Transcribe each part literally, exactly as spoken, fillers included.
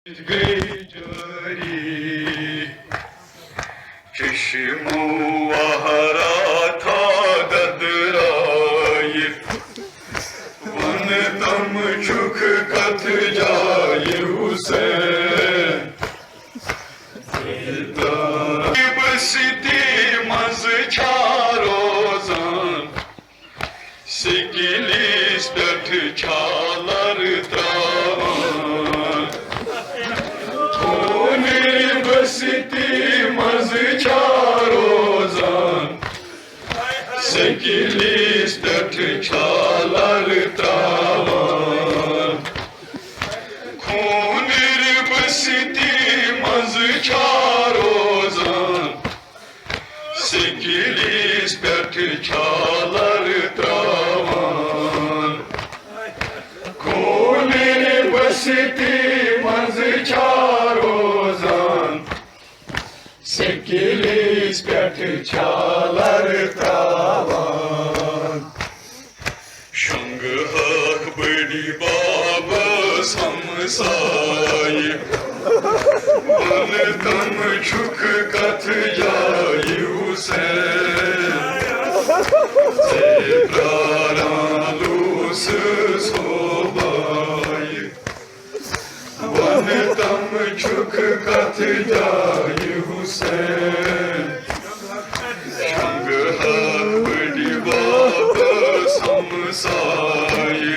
گٔے جٲری۔ چشمو وہراتھا ددرایہِ، وَن تم چھُکھ کتھ جایہِ حسین؟ بستی منٛز چھا روزان؟ سِکِلِس پٮ۪ٹھ چھالر تراوان۔ کونٕے بستی منٛز چھا روزان؟ سِکِلِس پٮ۪ٹھ چھالر تراوان۔ کونٕے بستی منٛز چھا روزان؟ سِکِلِس پٮ۪ٹھ چھالر تراوان۔ کونٕے بستی منٛز چھا روزان؟ سِکِلِس پٮ۪ٹھ چھالر تراوان۔ شۄنٛگہٕ ہاکھ بٔڈِ بابس ہمسایہِ۔ وَن تم چھُکھ کتھ جایہِ حسین؟ ژے پراران لوٗسہٕ صوبایہِ۔ وَن تم چھُکھ کتھ جایہِ حسین؟ شۄنٛگہٕ ہاکھ بٔڈِ بابس ہمسایہِ۔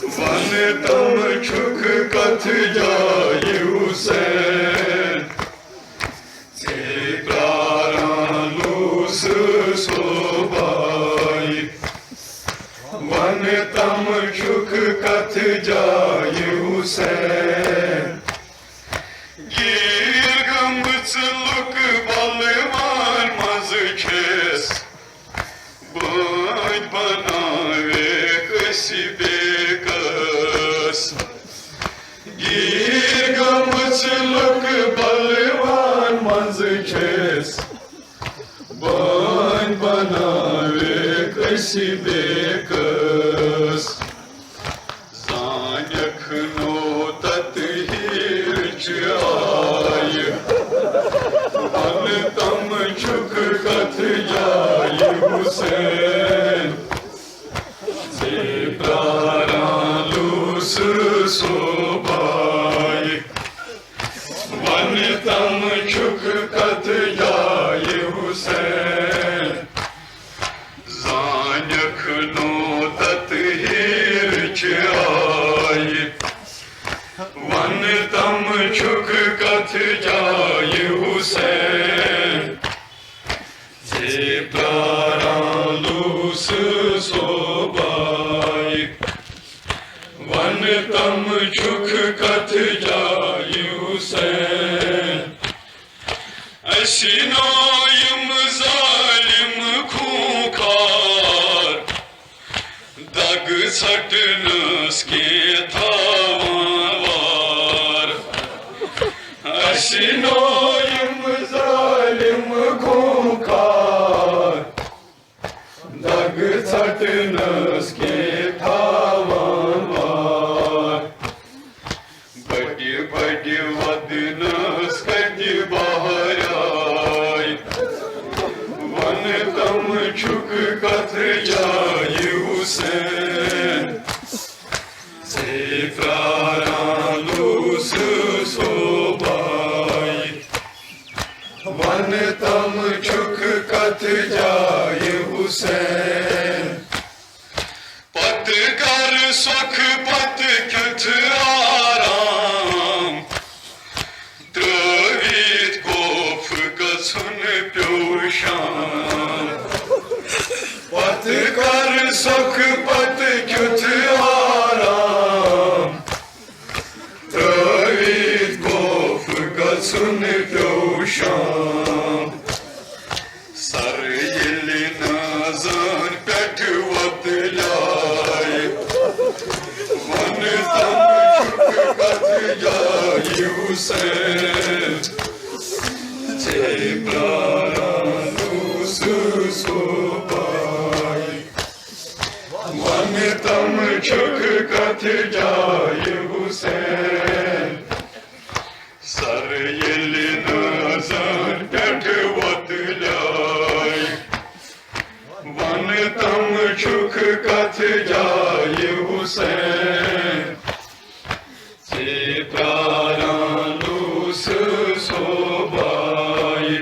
وَن تم چھُکھ کتھ جایہِ حسین؟ ژے پراران لوٗسہٕ صوبایہِ۔ وَن تم چھُکھ کتھ جایہِ حسین؟ گیٖر گٔمٕژ لُکہٕ بلوان منٛز چھِس، بٲنۍ بناویکھ أسۍ بیکس۔ گیٖر گٔمٕژ لُکہٕ بلوان منٛز چھِس، بٲنۍ بناویکھ أسۍ بیکس۔ زانیکھ نو تتہیٖرچہِ آیہِ۔ وَن تم چھُکھ کتھ جایہِ حسین؟ ژے پراران لوٗسہٕ صوبایہِ۔ وَن تم چھُکھ کتھ جایہِ حسین؟ زانیکھ نو تتہیٖرچہِ آیہِ۔ وَن تم چھُکھ کتھ جایہِ حسین؟ ژے پراران لوٗسہٕ صوبایہِ۔ وَن تم چھُکھ کتھ جایہِ حسین؟ اَسہِ نٲوۍ یِم ظٲلِم خوٗنخوار، دَگ ژَٹنَس کینٛہہ تھاوان وار۔ اَسہِ نٲوۍ یِم ظٲلِم خوٗنخوار، دَگ ژَٹنَس کینٛہہ تھاوان وار۔ بَڑِ بَڑِ وَدنَس کَتہِ بہار آے۔ وَن تم چھُکھ کَتھ جایہِ حسین؟ ژے پراران لوٗسہٕ صوبایہِ۔ وَن تم چھُکھ کَتھ جایہِ حسین؟ پتہٕ کر سۄکھ، پتہٕ کیُتھ آرام، ترٲوِتھ خوف گژھُن پیوٚو شام۔ پتہٕ کر سۄکھ، پتہٕ کیُتھ آرام، ترٲوِتھ خوف گژھُن پیوٚو شام۔ سر ییٚلہِ نازن پٮ۪ٹھ وۄتلے، وَن تم چھُکھ کَتھ جایہِ حسین؟ ژے پراران اوسُس صوبایہِ۔ وَن تم چھُکھ کَتھ جایہِ حسین؟ ژے پیاران اوسُس صوبایہِ،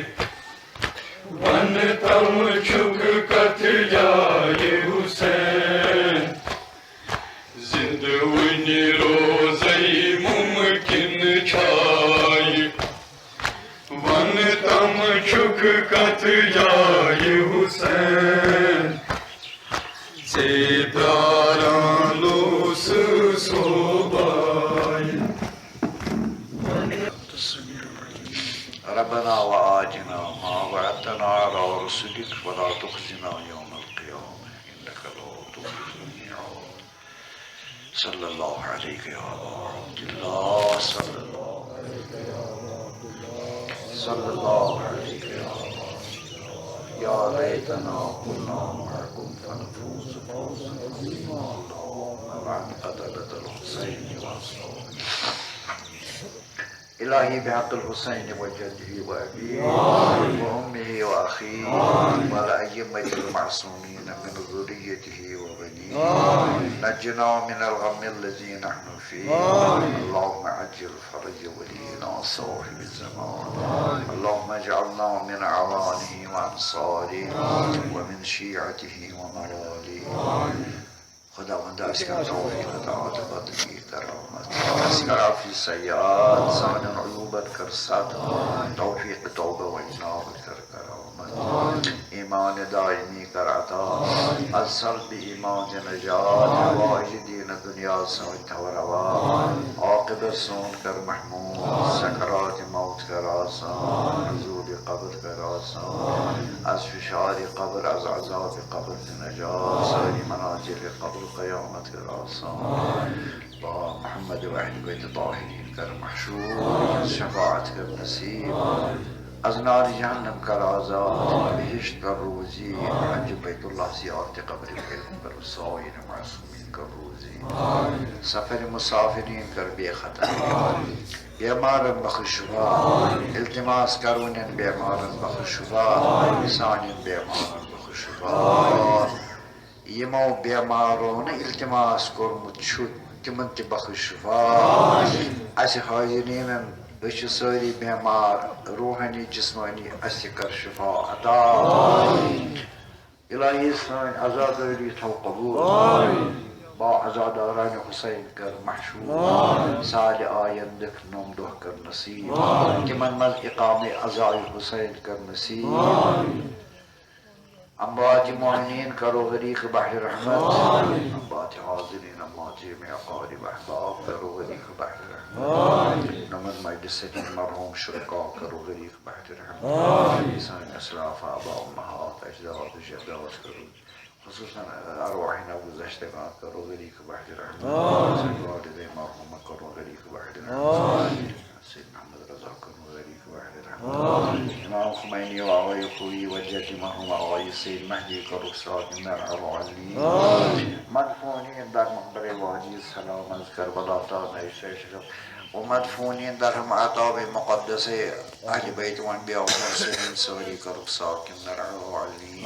وَن تَم چھُکھ کَتھ جایہِ حُسین، زِندٕ وُنہِ روزَے مُمکِن چھایہِ۔ وَن تَم چھُکھ کَتھ جایہِ حُسین، ژے پیاران اوسُس صوبایہِ۔ ربنا وآتنا ما وعدتنا على رسلك ولا تخزنا يوم القيامة إنك لا تخلف الميعاد. صلى الله عليك يا أبا عبد الله، صلى الله عليك يا أبا عبد الله، صلى الله عليك يا أبا عبد الله. يا ليتنا كنا معكم فنفوز فوزا عظيما. اللهم ارحم قتلة الحسين وأصحابه. إلهي بحق الحسين وجده وأبيه وأمه وأخيه وعلى أئمة المعصومين من ذريته وبنيه. نجنا من الغم الذي نحن فيه. اللهم عجل فرج ولينا صاحب الزمان. اللهم اجعلنا من أعوانه وأنصاره ومن شيعته ومواليه. خداوند، اسہِ کر توفیق عطا تہٕ بدلی کرامت۔ اسہِ کر عفو سیئات، سانٮ۪ن عیوٗبن کر ستر، توفیق توبہ و انابت کر کرامت۔ ایمان دائمی کر عطا، از سلب ایمان نجات، حوائج دین دنیا سۭتۍ تھاو روا، عاقبت سون کر محمود، سکرات موت کر آسان، نزول قبر کر آسان، از فشار قبر، از عذاب قبر نجات، ساری منازل قبر قیامت کر آسان۔ با محمد و اہل بیت طاہرین کر محشور، شفاعت کر نصیب، از نار جہنم کر آزاد، بہشت کر روزی، حج بیت اللہ زیارت قبر پیغمبر سائر معصومین کر روزی، سفر مسافرین کر بے خطر، بیمارن بخش شفا، التماس کرونن بیمارن بخش شفا، سانین بیمارن بخش شفا۔ یِمو بیمارو نہٕ التماس کوٚرمُت چھُ، تِمن تہِ بخش شفا۔ اسہِ حاضریٖنن، أسۍ چھِ سٲری بیمار، روحٲنی، جسمٲنی، اسہِ تہِ کر شفا عطا۔ الہی، سٲنۍ عزادٲری تھاو قبول۔ با عزاداران حسین کر محشور۔ سالِ آیندک نوٚم دۄہ کر نصیب۔ تِمن منٛز اقامِ عزائے حسین کر نصیب۔ اموات مومنین کرو غریق بحر رحمت۔ اموات حاضرین، اموات جميع اقارب احباب کرو غریق بحر رحمت۔ نمن مجلس سنین مرحوم شرکا کرو غریق بحر رحمت۔ سانۍ اسلاف، آبا، امہات، اجداد، جدات کرو، خصوصاً ارواحنا گذشتگان کرو غریق بحر رحمت۔ سانۍ والدین مرحومہ کرو غریق بحر رحمت۔ سید محمد رضا کرو غریق بحر رحمت۔ امام خمینی و آقای خویی و جدی مرحوم آقای سید مہدی کرو سراج منار العلی۔ مدفونین در منبر وادی سلام از کربلا تا نیشہ شرف و مدفونین در ہم اعتاب مقدس اہل بیت و انبیاء و مرسلین ساری کرو ساکن در العلی۔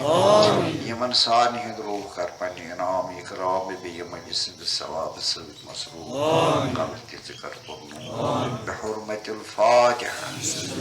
یمن سارنی ہند روح کر پنہ انعام اکرام بیہ مجلس سند ثواب سۭتۍ مسرور۔ قبر تہِ ژٕ کر پُرنور۔ بحرمة الفاتحة۔